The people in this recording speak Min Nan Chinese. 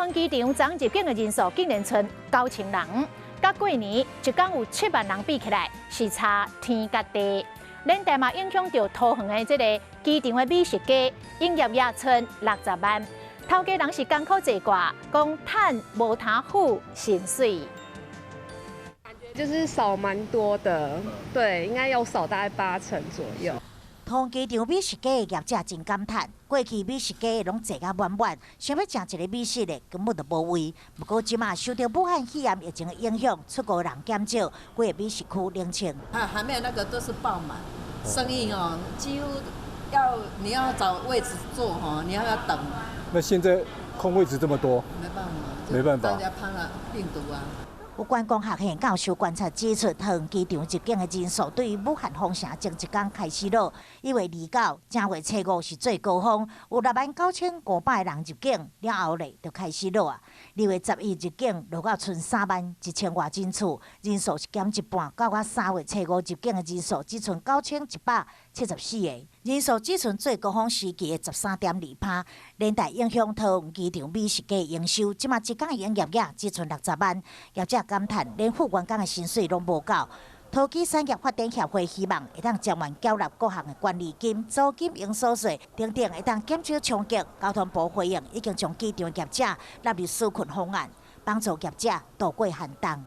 桃園機場昨入境的人數竟然賰9000人，佮過年一工有7萬人比起來，是差天佮地。連帶嘛影響著桃園的這个機場的美食街，營業額賰60萬。頭家人是艱苦坐掛，講趁無通付薪水。就是少蠻多的，對，應該有少大概8成左右。桃園機場美食街的業者真感嘆，過去美食街攏坐甲滿滿，想欲食一个美食的根本就無位。毋過這馬受著武漢肺炎疫情的影響，出國人減少，規个美食區冷清。啊，還沒有那個都是爆滿，生意哦，幾乎要你要找位置坐吼，你要等。那現在空位置這麼多，沒辦法，沒辦法，大家怕了病毒啊。有觀光學院教授觀察指出，桃園機場入境的人數對於武漢封城前一工開始落，1月29正月初五是最高峰，有69,500人入境，了後咧就開始落啊。2月11入境落到賰3萬1千外人次，人數是減一半，到尾3月初五入境的人數只賰9174個，人數只賰最高峰時期的13.2趴，連帶影響桃園機場美食街營收，這馬一工營業額只賰60萬，業者感嘆連付員工的薪水攏無夠。桃機產業發展協會希望會當將源繳納各項的權利金、租金、營所稅等等，會當減少衝擊。交通部回應已經將機場業者納入紓困方案，幫助業者渡過寒冬。